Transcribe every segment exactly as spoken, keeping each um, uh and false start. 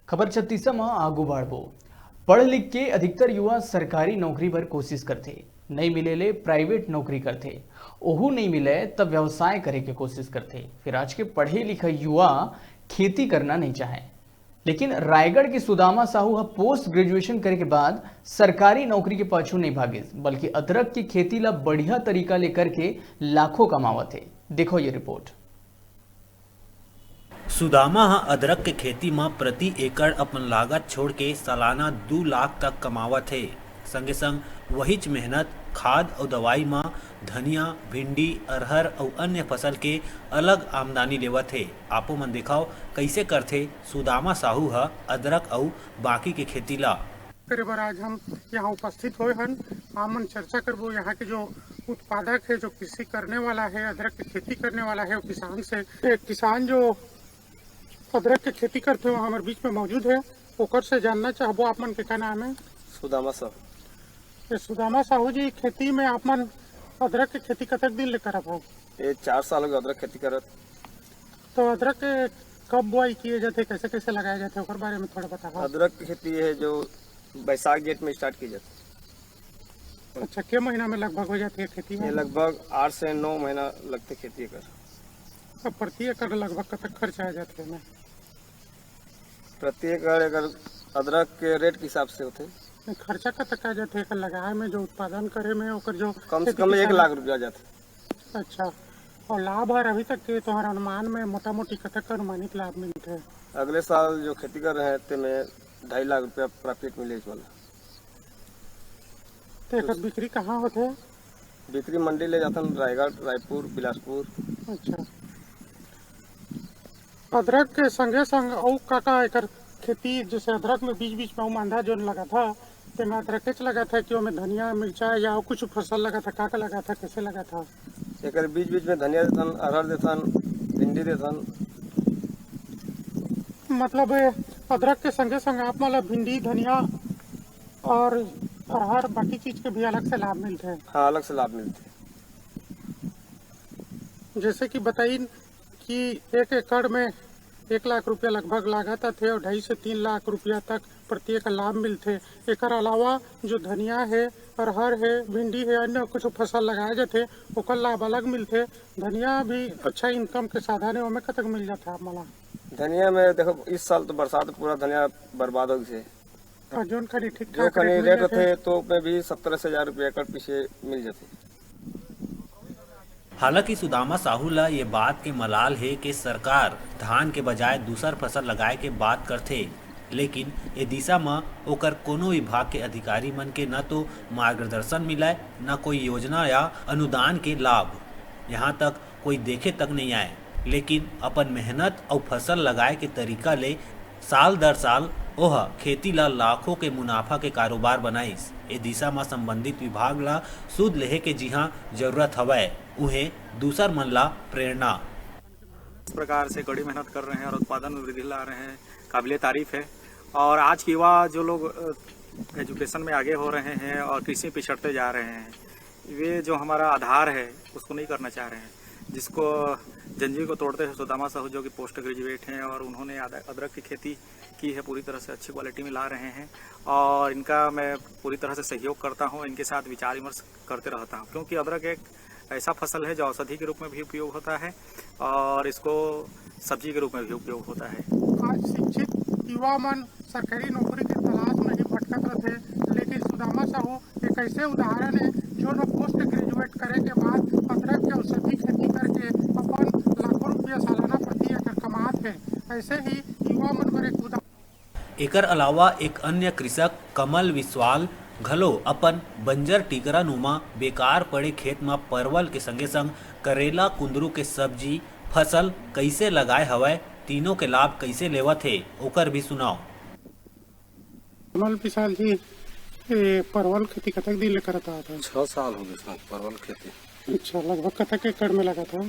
खबर छत्तीसा म आगू बढ़बो। पढ़ लिख के अधिकतर युवा सरकारी नौकरी बर कोशिश करथे, नई मिले ले प्राइवेट नौकरी करथे, ओहू नई मिले त व्यवसाय करे के कोशिश करथे। फिर आज के पढ़े लिखे युवा खेती करना नहीं चाहे, लेकिन रायगढ़ के सुदामा साहू ह पोस्ट ग्रेजुएशन करे के बाद सरकारी नौकरी के पाछू नहीं भागिस, बल्कि अदरक के खेती ला बढ़िया तरीका ले करके लाखों कमावत हे। देखो ये रिपोर्ट। सुदामा ह अदरक के खेती म प्रति एकड़ अपन लागत छोड़ के सालाना दू लाख तक कमावत हे। संगे संग वहीच मेहनत, खाद अउ दवाई म धनिया, भिंडी, अरहर अउ अन्य फसल के अलग आमदनी लेवत हे। आपो मन देखव, कइसे करथे सुदामा साहू ह अदरक अउ बाकी के खेती ला। करे बर आज हम यहाँ उपस्थित होए हन। आप मन चर्चा करबो यहाँ के जो उत्पादक है, जो कृषि करने वाला है, अदरक की खेती करने वाला है, वो किसान से। एक किसान जो अदरक के खेती करथे, वो हमर बीच में मौजूद है, ओकर से जानना चाहबो आप मन के का नाम है? सुदामा साहू। ये सुदामा साहू जी, खेती में आप मन अदरक के खेती कतक दिन ले करत हो? ये चार साल हो गए अदरक खेती करत। तो अदरक के कब बुआई किए जाथे, कैसे कैसे लगाए जाथे, ओकर बारे में थोड़ा बताओ। अदरक की खेती है जो बैसाख जेठ में स्टार्ट की जाती। अच्छा, के महीना में लगभग हो जाती है खेती? ये लगभग आठ से नौ महीना लगते खेती कर। अब प्रति एकड़ लगभग कतक खर्चा आ जाथे एमे? प्रति एकड़ अगर अदरक के रेट के हिसाब से होथे। नहीं, खर्चा कतक आ जाथे एकर लगाए में, जो उत्पादन करे में, ओकर जो कम से खेती कम एक किसानी? लाख रुपया जाथे। अच्छा, और लाभ हर अभी तक के तोहर अनुमान में मोटा मोटी कतक अनुमानित लाभ मिलथे? अगले साल जो खेती कर रहे हैं, तेमे ढाई लाख रुपया प्रॉफिट मिले इस वाला। तो एकर बिक्री कहाँ होथे? बिक्री मंडी ले जाथन, रायगढ़, रायपुर, बिलासपुर। अच्छा, अदरक के संगे संग अउ का का एकर खेती, जैसे अदरक में बीच बीच में अउ मांदा जोन लगाथा, तेमा अदरकेच लगाथा कि ओमे धनिया, मिर्चा या अउ कुछ फसल लगाथा, का का लगाथा, कैसे लगाथा? एकर बीच बीच में धनिया देथन, अरहर देथन, भिंडी देथन। मतलब, ए, अदरक के संगे संग आप मन ला भिंडी, धनिया और अरहर, बाकी चीज के भी अलग से लाभ मिलथे? हाँ, अलग से लाभ मिलथे। जैसे कि बताइन कि एक एकड़ में एक लाख रुपया लगभग लागत आथे और ढाई से तीन लाख रुपया तक प्रति एकड़ लाभ मिलथे। एकर अलावा जो धनिया है, अरहर है, भिंडी है, अन्य कुछ फसल लगाए जाथे, ओकर लाभ अलग मिलथे। धनिया भी अच्छा इनकम के साधन है, ओमे कतक मिल जाथे आप मन ला? धनिया में देखो, इस साल तो बरसात पूरा धनिया बर्बाद हो गई है। और जोन खनी ठीक जो ठाक खनी रेट रेट मिल जाथे, होथे, तो उसमें भी सत्तर से हजार रुपया एकड़ पीछे मिल जाथे। हालांकि सुदामा साहू ला ये बात के मलाल हे कि सरकार धान के बजाय दूसर फसल लगाए के बात करथे, लेकिन ए दिशा म ओकर कोनो विभाग के अधिकारी मन के न तो मार्गदर्शन मिलय, न कोई योजना या अनुदान के लाभ। यहाँ तक कोई देखे तक नइ आय, लेकिन अपन मेहनत अउ फसल लगाए के तरीका ले साल दर साल ओह खेती ला लाखों के मुनाफा के कारोबार बनाइस। ए दिशा म संबंधित विभाग ला सुध लेहे के जिहां जरूरत हवय, उहें दूसर मन ला प्रेरणा। इस प्रकार से कड़ी मेहनत कर रहे हैं और उत्पादन में वृद्धि ला रहे हैं, काबिले तारीफ है। और आज के युवा जो लोग, अ, एजुकेशन में आगे हो रहे हैं और कृषि में पिछड़ते जा रहे हैं, वे जो हमारा आधार है, उसको नहीं करना चाह रहे हैं, जिसको, जंजीर को तोड़ते हुए सुदामा साहू, जो कि पोस्ट ग्रेजुएट हैं और उन्होंने अद-, अदरक की खेती की है, पूरी तरह से अच्छी क्वालिटी में ला रहे हैं और इनका मैं पूरी तरह से सहयोग करता हूँ। इनके साथ विचार विमर्श करते रहता हूँ, क्योंकि अदरक एक ऐसा फसल है जो औषधि के रूप में भी उपयोग होता है और इसको सब्जी के रूप में भी उपयोग होता है। आज शिक्षित युवा मन सरकारी नौकरी के तलाश में ही भटकत रथे, लेकिन सुदामा साहू एक ऐसे उदाहरण है, जो लोग पोस्ट ग्रेजुएट करे के बाद अदरक के औषधि खेती करके अपन लाखों रुपया सालाना प्रति एकड़ कमात है। ऐसे ही युवा मन बर एक उदाहरण। एकर अलावा एक अन्य कृषक कमल विश्वाल घलो अपन बंजर टिकरा नुमा बेकार पड़े खेत म परवल के संगे संग करेला, कुंदरू के सब्जी फसल कइसे लगाए हवय, तीनों के लाभ कइसे लेवत हे, ओकर भी सुनाव। कमल विशाल जी, ए, परवल खेती कतक दिन ले करत आवत हव? छह साल हो गए सर, परवल खेती। अच्छा, लगभग कतक एकड़ में लगा था?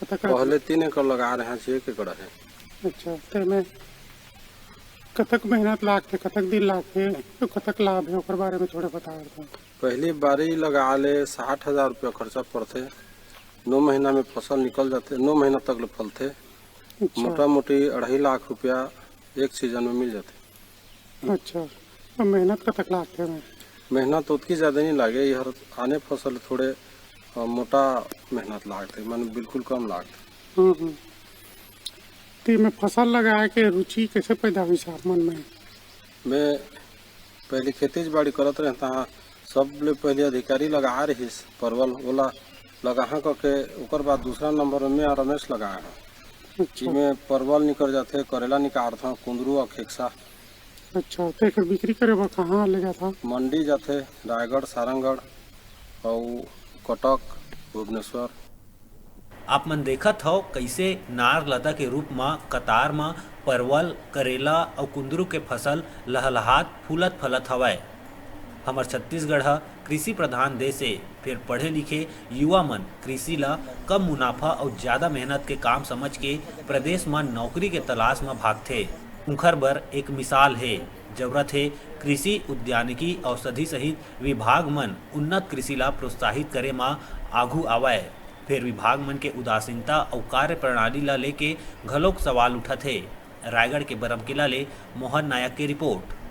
कतक? पहले तीन एकड़ लगा रहे हैं, छह एकड़ है। अच्छा, तेमे कतक मेहनत लागथे, कतक दिन लागथे, तो कतक लाभ है, ओकर बारे में थोड़ा बता देता। पहली बारी लगा ले साठ हजार रुपया खर्चा पड़थे, नौ महीना में फसल निकल जाथे, नौ महीना तक ले फलथे। अच्छा। मोटा मोटी अढ़ाई लाख रुपया एक सीजन में मिल जाथे। अच्छा, तो मेहनत कतक लागथे एमे? मेहनत ओतकी ज्यादा नहीं लागे, ये हर आने फसल थोड़े, अ, मोटा मेहनत लागथे, माने बिल्कुल कम लागथे। हम्म, हम्म। तो एमे फसल लगाए के रुचि कैसे पैदा हुई आप मन में? मैं पहले खेती बाड़ी करत रहें, तहाँ सबले पहले अधिकारी लगा रहिस परवल, ओला लगाहा कके, ओकर बाद दूसरा नंबर में मैं रमेश लगाए हूँ। अच्छा। इमे परवल निकर जाथे, करेला निकारथन, कुंदरू अउ खेकसा। अच्छा, तो एकर बिक्री करे बर कहाँ ले जाथा? मंडी जाथे, रायगढ़, सारंगढ़ अउ कटक, भुवनेश्वर। आप मन देखत हव, कइसे नार लता के रूप म कतार म परवल, करेला अउ कुंदरू के फसल लहलहात फूलत फलत हवय। हमर छत्तीसगढ़ ह कृषि प्रधान देश ए, फेर पढ़े लिखे युवा मन कृषि ल कम मुनाफा अउ ज्यादा मेहनत के काम समझ के प्रदेश म नौकरी के तलाश म भागथे। उंखर बर एक मिसाल हे। जरूरत हे कृषि, उद्यानिकी, औषधि सहित विभाग मन उन्नत कृषि ला प्रोत्साहित करे म आघू आवय। फेर विभाग मन के उदासीनता अउ कार्यप्रणाली ला लेके घलोक सवाल उठत हे। रायगढ़ के बरमकेला ले मोहन नायक के रिपोर्ट।